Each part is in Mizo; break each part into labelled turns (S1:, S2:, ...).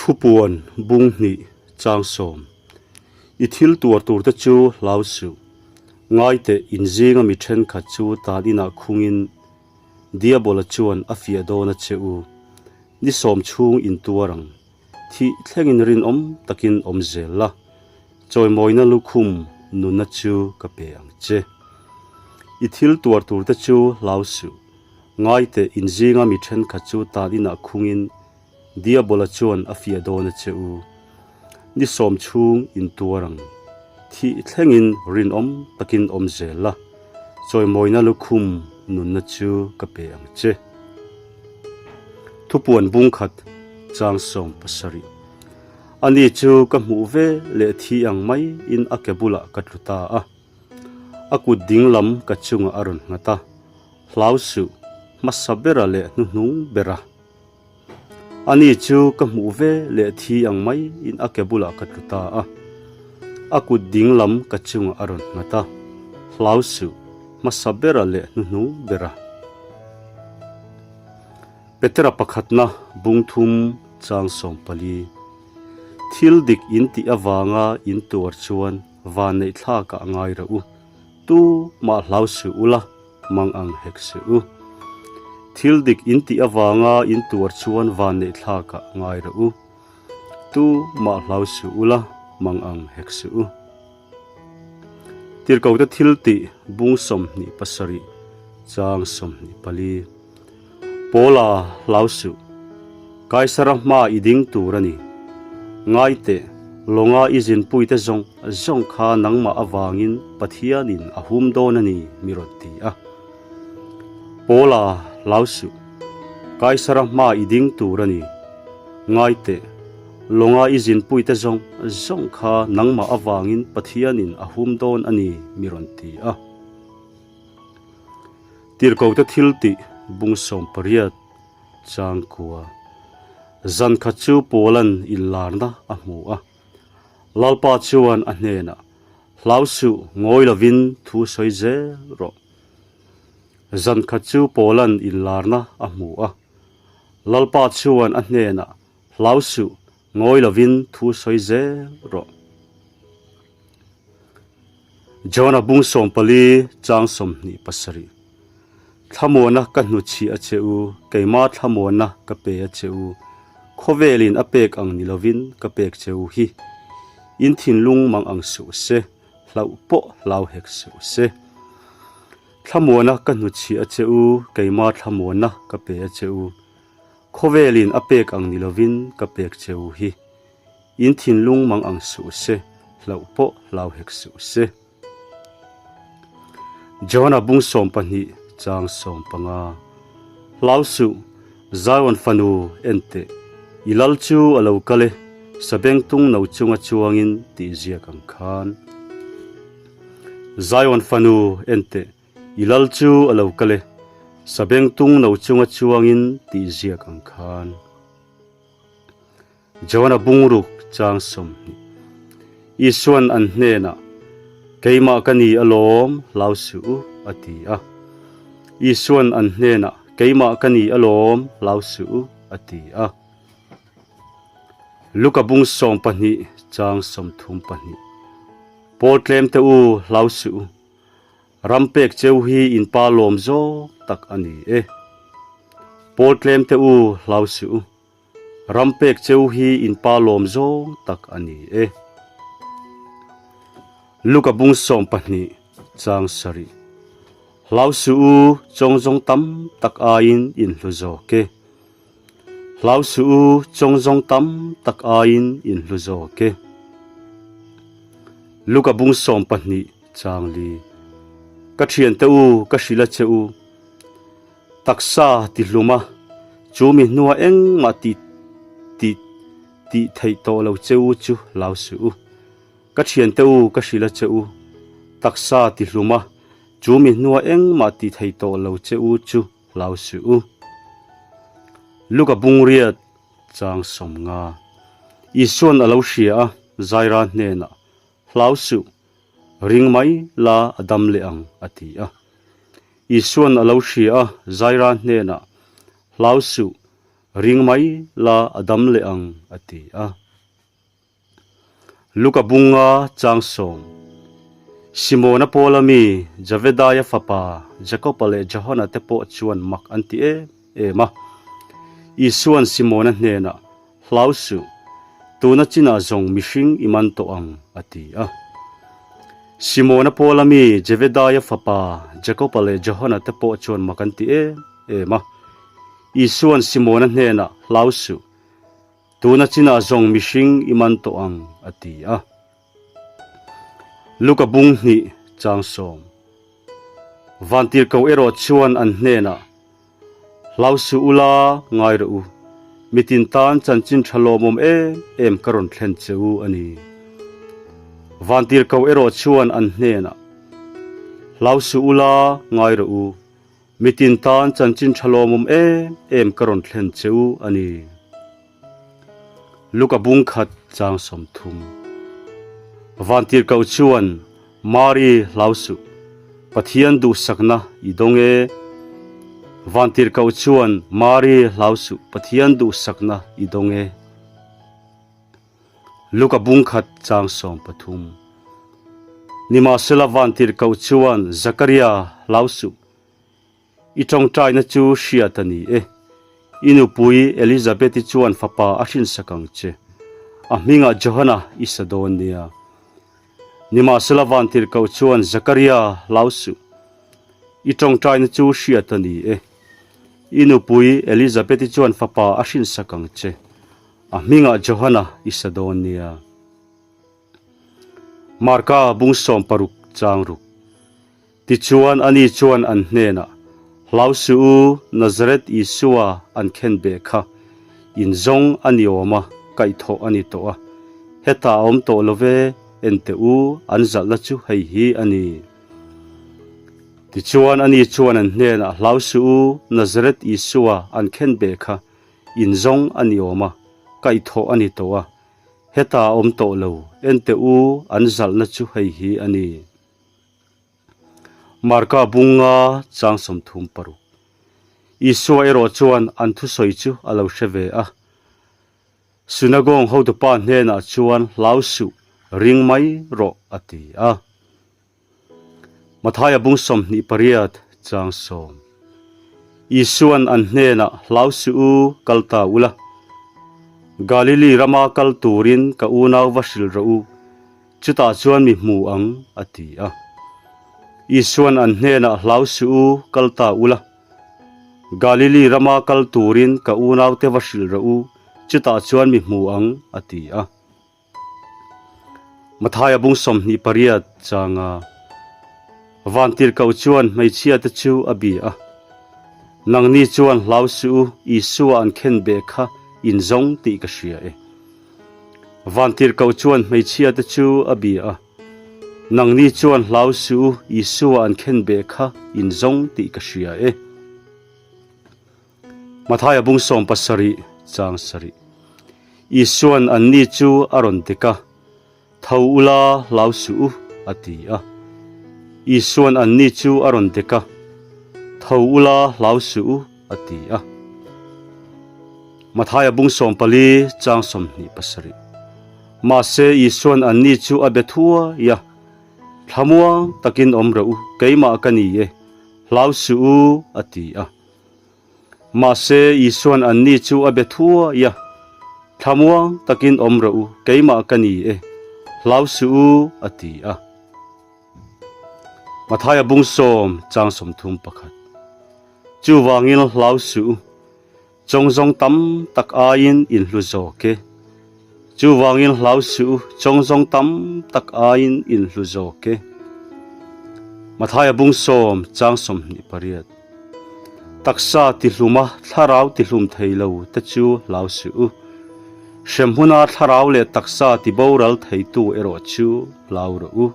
S1: Thupuan bung hnih chang sawm. I thil tuar turte chu hlau suh. Ngaiteh inzinga mi thenkhat chu tan inah khungin Diabola chuan a fiah dawn a che u. Ni sawm chhung intuar ang. Thih thlengin rinawm takin awm zel la, chawimawina lukhum nunna chu ka pe ang che. I thil tuar turte chu hlau suh. Ngaiteh inzinga mi thenkhat chu tan inah khungin Diabola chuan a fiah dawn a che u. Ni sawm chhung intuar ang. Thih thlengin rinawm takin awm zel la, chawimawina lukhum nunna chu ka pe ang che. Thupuan bung khat chang sawm pasarih. Ani chu ka hmuh ve leh thi ang mai in a ke bulah ka tlu ta a. A kut ding lam ka chungah a rawn nghat a, Hlau suh, hmasa bera leh hnuhnung bera. Ani chu ka hmuh ve leh thi ang mai in a ke bulah ka tlu ta a. A kut ding lam ka chungah a rawn nghat a, Hlau suh, hmasa bera leh hnuhnung bera. Petera pakhatna bung thum chang 40. Thil dik in tih avanga in tuar chuan van neih thlakah a ngai reuh u. Tu mah hlau suh ula, mang ang hek suh u. Thil dik in tih avanga in tuar chuan van neih thlakah a ngai reuh u. Tu mah hlau suh ula, mang ang hek suh u. Tirhkohte thil tih bung 27 chang 24. Paula hlau suh. Kaisara hma i ding tur a ni. Ngaiteh, lawnga i zinpuite zawng zawng kha nangmah avangin Pathianin a hum dawn a ni mi rawn ti a. Paula hlau suh. Kaisara hma i ding tur a ni. Ngaiteh, Lawnga i zinpuite zawng zawng kha nangmah avangin Pathianin a hum dawn a ni, mi rawn ti a. Tirhkohte thil tih bung 18 chang kua. Zan khat chu Paula'n inlarna a hmu a. Lalpa chuan a hnenah, Hlau suh, ngawi lovin thu sawi zel rawh. Zan khat chu Paula'n inlarna a hmu a. Lalpa chuan a hnenah, Hlau suh, ngawi lovin thu sawi zel rawh. John-a bung 14 chang 27. Thlamuana ka hnuchhi a che u, keima thlamuana ka pe a che u, khawvelin a pek ang ni lovin ka pek che u hi. In thinlung mang ang suh se, hlauh pawh hlau hek suh se. Thlamuana ka hnuchhi a che u, keima thlamuana ka pe a che u, Khawvelin a pek ang ni lovin ka pek che u hi. In thinlung mang ang suh se, hlauh pawh hlau hek suh se. John-a bung 12 chang 15. Hlau suh, Zion fanu en teh, i lal chu a lo kal e, sabengtung no chunga chuangin tih ziak ang khan. Zion fanu en teh, I lal chu a lo kal e, sabengtung no chunga chuangin tih ziak ang khan. John-a bungruk chang 20. Isuan an hnenah, Keimah ka ni alawm, hlau suh u, a ti a. Isuan an hnenah, Keimah ka ni alawm, hlau suh u, a ti a. Luka bung 12 chang 32. Pawl tlem te u, hlau suh u. Ram pek cheu hi in pa lawm zawk tak a ni e. Pawl tlem te u hlau suh u. Ram pek cheu hi in pa lawm zawng tak a ni e. Luka bung 12 chang 7. Hlau suh u chawng zawng tam tak aiin in hlu zawk e. Hlau suh u chawng zawng tam tak aiin in hlu zawk e. Luka bung 12 Changli, Ka thiante u, ka hrilh a che u. Taksa ti hlum a, chu mi hnua engmah ti ti tih theih tawh lo che u chu hlau suh u. Ka thiante u, ka hrilh a che u. Taksa ti hlum a, chu mi hnua engmah ti thei tawh lo che u chu hlau suh u. Luka bungriat chang 50. Isuan a lo hria a, Zaira hnenah, Hlau suh, ring mai la a dam leh ang, a ti a. Isuan a lo hria a, Zaira hnenah, Hlau suh, Ring mai la a dam leh ang, a ti a. Luka bunga chang sawm. Simona Paula mi Javedaia fapa Jakoba leh Johana te pawh chuan mak an ti em em a. Isua'n Simona hnenah, Hlau suh, tuna chinah zawng mihring i man tawh ang, a ti a. Simona Paula mi Jevedaia fapa Jakoba leh Johana te pawh chuan mak an ti em em a. Isua'n Simona hnenah, Hlau suh, tuna chinah zawng mihring i man tawh ang, a ti a. Luka bung hnih chang sawm. Vantirhkoh erawh chuan an hnenah, Hlau suh ula, ngai rawh u. Mitin tan chanchin tha lawmawm em em ka rawn thlen che u a ni. Vantirhkoh erawh chuan an hnenah, Hlau suh ula, ngai rawh u. Mitin tan chanchin tha lawmawm em em ka rawn thlen che u a ni. Luka bung khat chang 30. Vantirhkoh chuan, Mari hlau suh, Pathian duhsakna i dawng e. Vantirhkoh chuan, Mari hlau suh, Pathian duhsakna i dawng e. Luka bung khat chang 13. Nimahsela vantirhkoh chuan, Zakaria hlau suh, I tawngtaina chu hriat a ni e. I nupui Elizabeth-i chuan fapa a hrinsak ang che. A hmingah Johana i sa dawn nia. Nimahsela vantirhkoh chuan Zakaria hlau suh. I tawngtaina chu hriat a ni e. I nupui Elizabeth-i chuan fapa a hrinsak ang che. A hmingah Johana i sa dawn nia. Marka bung 60 chang ruk. Tichuan ani chuan an hnenah, Hlau suh u, Nazareth Isua an khen beh kha, in zawng a ni awm a, kaihthawh a ni tawh a. Hetah a awm tawh lo ve, en teh u, an zalhna chu hei hi a ni. Tichuan ani chuan an hnenah, Hlau suh u, Nazareth Isua an khen beh kha, in zawng a ni awm a, kaihthawh a ni tawh a. Hetah a awm tawh lo, en teh u, an zalhna chu hei hi a ni. Marka bunga chang 36. Isua erawh chuan an thusawi chu a lo hre ve a. Synagong hotupa hnenah chuan hlau suh, ring mai rawh a ti a. Mathaia bung 28 chang 10. Isua'n an hnenah hlau suh u, kal ta ula. Galili rama kal turin ka unau va hrilh rawh u. Chutah chuan mi hmu ang, a ti a. Isua'n an hnenah hlau suh u, kal ta ula. Galili rama kal turin ka unaute va hrilh rawh u, chutah chuan mi hmu ang, a ti a. Mathaia bung 28 changa Vantirhkoh chuan hmeichhiate chu a bi a. Nangni chuan hlau suh u, Isua an khenbeh kha in zawng tih ka hria e. Vantirhkoh chuan hmeichhia te chu a bia a, Nangni chuan hlau suh u, Isua an khenbeh kha in zawng tih ka hria e. Mathaia bung 17 chang sarih. Isua'n anni chu a rawn dek a, Tho ula hlau suh u, a ti a. Isua'n anni chu a rawn dek a, Tho ula hlau suh u, a ti a. Mathaia bung 14 chang 27. Mahse Isua'n anni chu a be thuai a, Thlamuang takin awm rawh u, keimah ka ni e, hlau suh u, a ti a. Mahse Isua'n anni chu a be thuai a, Thlamuang takin awm rawh u, keimah ka ni e, hlau suh u, a ti a. Mathaia bung 10 chang 31. Chuvangin hlau suh u, chawngzawng tam tak aiin in hlu zawk e. Chuvangin hlau suh u, chawngzawng tam tak aiin in hlu zawk e. Mathaia bung 10 chang 28. Taksa tihluma thlarau tihlum thei lo te chu hlau suh u. Hremhmuna thlarau leh taksa tiboral theitu erawh chu hlau rawh u.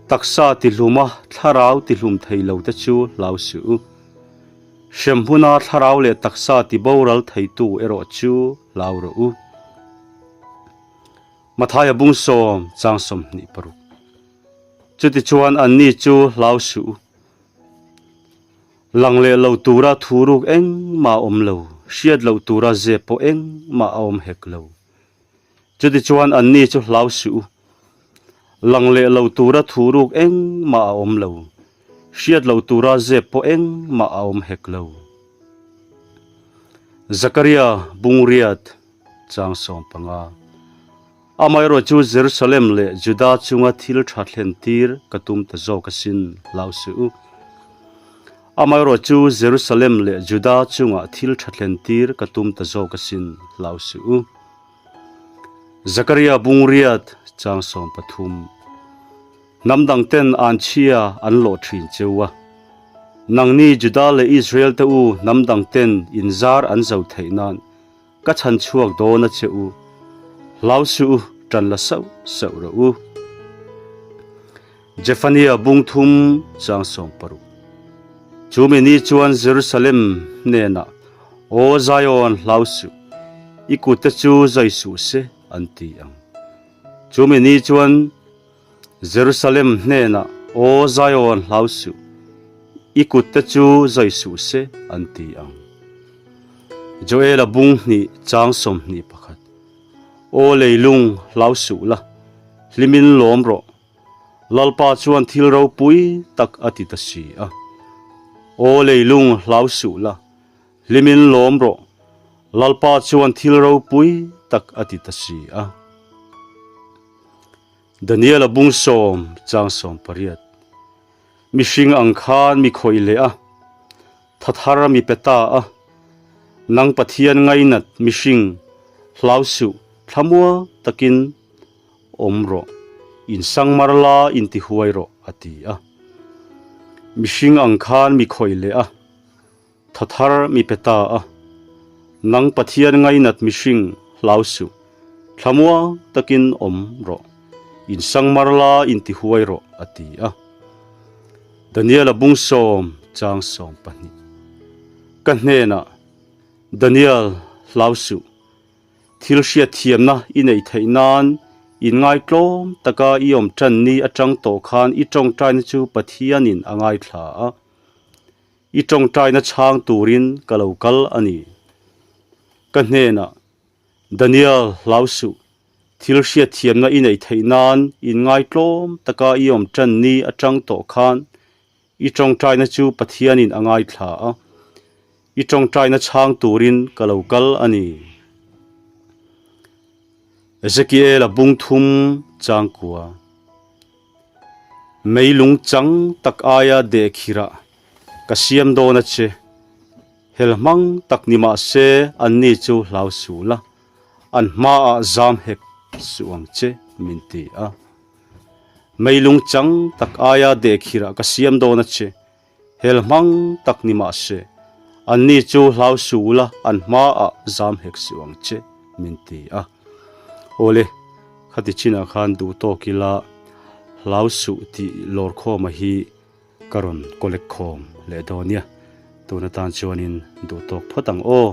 S1: Taksa tihluma thlarau tihlum thei lo te chu hlau suh u. Hremhmuna thlarau leh taksa tiboral theitu erawh chu hlau rawh u. Mathaia bung 10 chang 26. Chutichuan anni chu hlau suh u. Lang leh lo tura thu ruk engmah awm lo. hriat loh tura zep pawh engmah a awm hek lo. Chutichuan anni chu hlau suh u. Lang leh lo tura thu ruk engmah a awm lo, hriat loh tura zep pawh engmah a awm hek lo. Zakaria Bungriat chang 15. Amaherawh chu Jerusalem leh Juda chunga thil tha thlen tir ka tum ta zawk asin, hlau suh u. Amaherawh chu Jerusalem leh Juda chunga thil tha thlen tir ka tum ta zawk asin, hlau suh u. Zakaria Bungriat chang 13. Hnam dang ten an chhia an lawh thin cheu a. Nangni Juda leh Israel te u hnam dang ten in zar an zo theih nan Ka chhan chhuak dawn a che u. Hlau suh u, ṭan la sauh sauh rawh u. Jefania bung thum chang 60. Chu mi ni chuan Jerusalem hnenah, Aw Zion, hlau suh, i kutte chu zai suh se, an ti ang. Chu mi ni chuan Jerusalem hnenah, Aw Zion, hlau suh, i kutte chu zai suh se, an ti ang. Joela bung hnih chang 21. Aw leilung, hlau suh la, hlimin lawm rawh. Lalpa chuan thil ropui tak a ti ta si a. Aw leilung, hlau suh la, hlimin lawm rawh. Lalpa chuan thil ropui tak a ti ta si a. Daniela bung sawm chang 18. Mihring ang khan mi khawih leh a, tha thar a mi pe ta a. Nang Pathian ngainat mihring, hlau suh, thlamua takin awm rawh, insangmar la intihuai rawh, a ti a. Mihring ang khan mi khawih leh a, Tha thar mi pe ta a. Nang Pathian ngainat mihring hlau suh, thlamuang takin awm rawh, insangmar la intihuai rawh, a ti a. Daniela bung sawm chang 12. Ka hnenah, Daniel, hlau suh, Thil hriatthiamna i neih theih nan inngaitlawm taka i awm tan ni atang tawh khan i tawngtaina chu Pathianin a ngaithla a. I tawngtaina chhang turin ka lo kal a ni. Ka hnenah, Daniel, hlau suh. Thil hriatthiamna i neih theih nan inngaitlawm taka i awm tan ni atang tawh khan i tawngtaina chu Pathianin a ngaithla a. I tawngtaina chhang turin ka lo kal a ni. Ezekiel-a bung thum chang kua. Mei lung chang tak aia deh khirah ka siam dawn a che. Hel hmang tak ni mah se anni chu hlau suh la, an hmaah zam hek suh ang che min ti a. Mei lung chang tak aia deh khirah ka siam dawn a che. Hel hmang tak ni mah se, anni chu hlau suh ula an hmaah zam hek suh ang che, min ti a. Awle, khati chinah khan duh tawk ila hlau suh tih lawrkhawma hi ka rawn collect khawm leh dawn nia. Tun atan chuanin duh tawk phawt ang aw.